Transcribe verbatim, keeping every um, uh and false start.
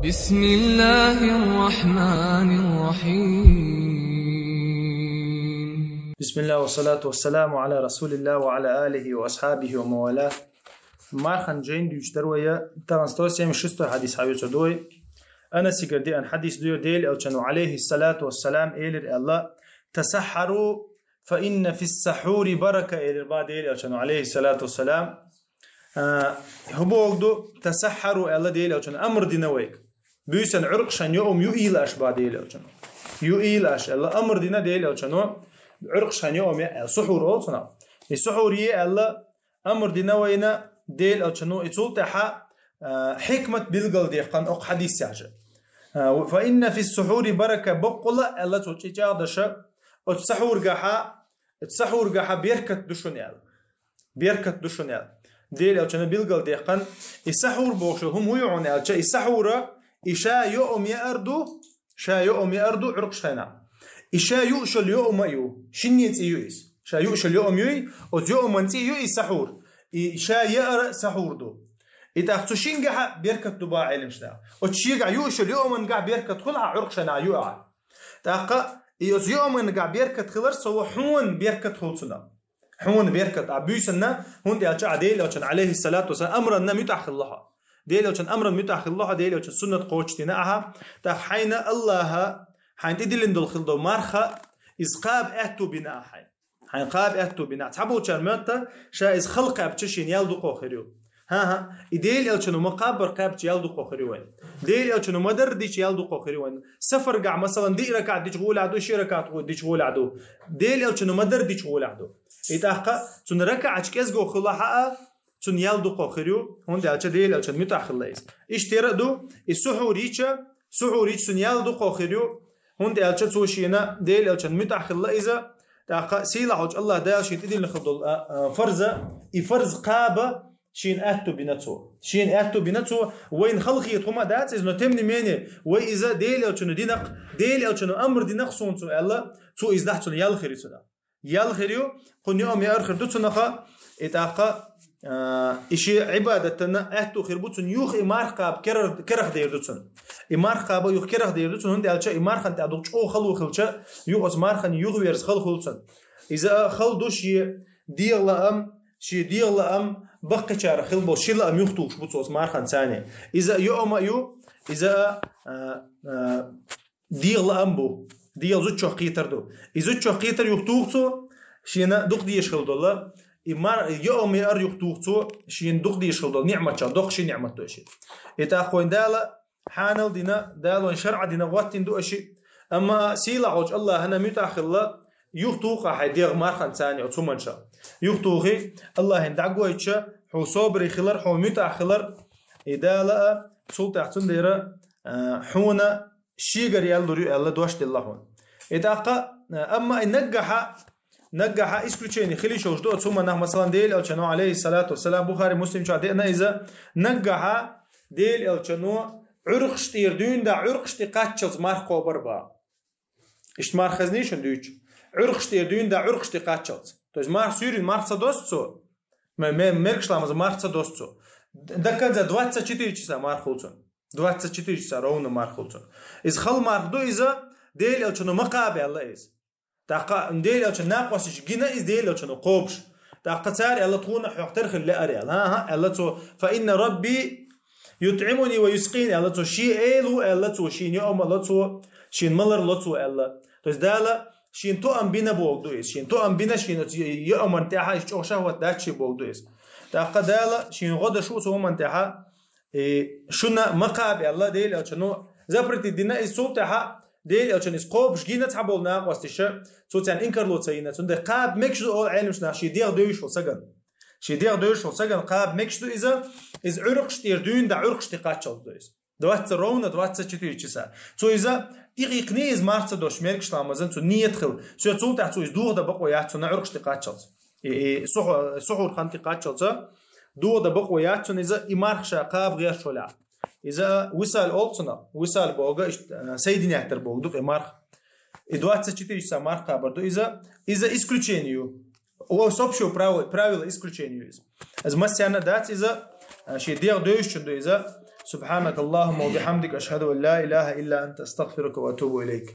بسم الله الرحمن الرحيم. بسم الله والصلاة والسلام على رسول الله وعلى آله وأصحابه ومن والاه. Мархан жайна дуьйцуш дар вай, тахан сто семьдесят шестой хьадис хьавоьцур ду вай. Анасагара деана хьадис ду ер, Делан Элчано, алейхи салату вассалам, элира аьлла: «Тасаххару, фа инна фис сахури барака», элира ба Делан Элчано, алейхи салату вассалам. А, хӀун бохург ду, «тасаххару» аьлла Делан Элчано, амр дина вайга. Буьйсанна Ӏуьркъашна йоӀам юийла аша ба Делан Элчано. Юийла аша аьлла, амр дина Делан Элчано, Ӏуьркъашна йоӀам яа аьлла, сухьур олу цунах. И сухьур е аьлла, амр дина вайна Делан Элчано, и цул тӀаьхьа, а, хьикмат билгалдаьккхина окху хьадисехь. А, «фа инна фис сахури барака», баккъала аьлла цо чӀичӀагӀдаша, оцу сахьургахьа, оцу сахьургахьа беркат ду шуна аьлла. Беркат ду шуна аьлла. Делан Элчано билгалдаьккхина, и сахьур бохуш йолу хӀума хӀун ю хьуна аьлча, и сахьура, и ша йоӀам яар ду, ша йоӀам яар ду Ӏуьркъашна. И ша юуш йолу йоӀам а ю, шинне цӀе ю иза. Ша юуш йолу йоӀам юй, оцу йоӀаман цӀе ю и сахьур. И ша яар а сахьур ду. И тӀаккха цу шингахьа беркат ду боху Ӏеламнаха. Оцу шегахь юуш йолу йоӀамангахь беркат хуьлу хьан Ӏуьркъашна юахь. ТӀаккха и оцу йоӀамангахь беркат хилар, со ву хьуна беркат хуьлу цунах. Хьуна беркат а буьйсанна, хӀунда аьлча ахь Делан Элчан, алейхи салату вассалам, амранна муьтӀахь хилла хьо. Делан Элчан амранна муьтӀахь хилла хьо, Делан Элчан суннат кхочушдина ахьа, тӀаккха хьайна Аллаха, хьайна тӀедиллина долу хила долу марха, иза кхаба аьтту бина ахьа хьайна. Хьайна кхаба аьтту бина ахьа. Цхьаболчара моьтту, ша иза хала кхаьбча шена ял дукхо хир ю. ХӀан-хӀа, и Делан Элчано ма кхаббара кхаьбча ял дукхо хир ю вайн. Делан Элчано ма дарра дича ял дукхо хир ю вайн. Сафаргахь, масалан, диъ ракаӀат дича гӀолехь ду, ши ракаӀат гӀо-, дича гӀолехь ду. Делан Элчано ма дарра дича гӀолехь ду. И тӀаккха цунна ракаӀаташ кӀезго хуьлахь а, цунна ял дукхо хир ю, хӀунда аьлча Делан Элчан муьтӀахь хилла иза. Иштта яра а ду, и сухьур йича, сухьур йича цунна ял дукхо хир ю, хӀунда аьлча цо шена Делан Элчан муьтӀахь хилла иза, тӀаккха сийлахь волчу Аллах Дала шена тӀедиллина хила долу, а, а, фарза, и фарз кхаба шена аьтту бина цо. Шена аьтту бина цо, вайна хала хета хӀума а дац иза, но тем не менее, вай иза Делан Элчано динарг, Делан Элчано амр динарг суна цо аьлла, цо иза дахь цунна ял хир ю цунах. Ял хир ю, кхунна йоӀам яар хир ду цунаха, и тӀаккха, а, и шен Ӏибадатана аьтту хир бу цунна, юха и марха кхаба керар-, керах дер ду цунна. И марха кхаба юха керах дер ду цунна, хӀунда аьлча и мархан тӀехь дукха чӀогӀа хало хилча, юха оцу мархан юхаверза хала хуьлу цунна. Иза а хала ду шен дегӀан лаам, шен дегӀан лаам баккхийчарах хила болу ши лаам юхатухуш бу цо оцу мархан царна. Иза а йоӀам а ю, иза а, а, а, дегӀан лаам бу, дегӀан зудчох кхетар ду. И зудчох кхетар юхатуху цо, шена дукха дезаш хила долу, и мар-, йоӀам яар юхатуху цо, шена дукха дезаш хила долу ниӀматчех, доккха ши ниӀмат ду и шен. И тӀаккха вайн Дала хьанал дина, Дала вайн шарӀа дина, гӀоттина ду и ши. Амма сийлахь волчу Аллахана муьтӀахь хилла, юхатуху ахь хьайн дегӀ мархан царна оцу хӀуманша. Юхатухий, Аллахана дӀагойтуша, хьо собаре хилар, хьо муьтӀахь хилар, и Дала а, цул тӀаьхьа цундела, а, хьуна шегара ял лур ю аьлла дош делла хьуна. И тӀаккха, а, амма и наггахьа, наггахьа исключение хила йиш йолуш ду оцу хӀуманах, масалан, Делан Элчано, алейхи салату вассалам, Бухари, Муслим чохь деана иза, наггахьа Делан Элчано Ӏуьркъаш тӀера дуьйна дӀа Ӏуьркъаш тӀе кхаччалц марха кхобар боху. Иштта марха хезний шуна дуьйцуш? Ӏуьркъаш тӀера дуьйна дӀа Ӏуьркъаш тӀе кхаччалц. То есть марха суьйрина марха ца досу цо? Ме-, ме-, мергаш ламаза марха ца досу цо. Д-, до конца двадцать четыре часа марха хуьлу цунна. Двадцать четыре часа ровно марха хуьлу цунна. Иза хала марха ду иза, Делан Элчано ма кхаба аьлла иза. ТӀаккха Делан Элчан накъосташа гина иза Делан Элчано кхобуш. ТӀаккха цара аьлла, тхуна хьох тера хила лаьара аьлла. ХӀан-хӀа, аьлла цо, фа инна рабби ютӀимуни ва юскъин, аьлла цо, шен эла ву аьлла цо, шена йоӀам а ло цо, шена малар ло цо аьлла. То есть Дала шена тоам бина бохург ду иза. Шена тоам бина, шена оцу йоӀаман тӀехьа иза чӀогӀа шахӀват дац шен бохург ду иза. ТӀаккха Дала шена гӀо деш ву цу хӀуман тӀехьа, и шуна ма кхаба аьлла Делан Элчано, запретить дина иза, цул тӀаьхьа Делан Элчано иза кхобуш гина цхьаболу накъосташа, цо царна инкарло ца йина. Цундела кхаба мегаш ду олу Ӏеламнаха шен дегӀ девзаш волу сагана. Шен дегӀ девзаш волу сагана кхаба мегаш ду иза, иза Ӏуьркъаш тӀера дуьйна дӀа Ӏуьркъаш тӀе кхаччалц ду иза. Двадцать, ровно двадцать четыре часа. Цо иза тӀекхийкхиний иза марха ца досуш мергаш ламазан, цу ният хила. Соь цул тӀаьхьа цо иза дохадан бакъо яц цунна Ӏуьркъаш тӀе кхаччалц. И, и сухьу-, сухьур хан тӀе кхаччалца, дохадан бакъо яц цунна иза, и марха ша кхаба гӀерташ валахь. Иза висал олу цунах, висал бохург, иштта, а, соединять дар бохург ду-кх и марха. И двадцать четыре часа марха кхабар ду иза, иза исключение ю. О, с общего правила, правила исключение ю иза. Иза массарна а дац иза, а, шен дегӀ девзачун ду иза. سبحانك اللهم وبحمدك، أشهد أن لا إله إلا أنت، أستغفرك وأتوب إليك.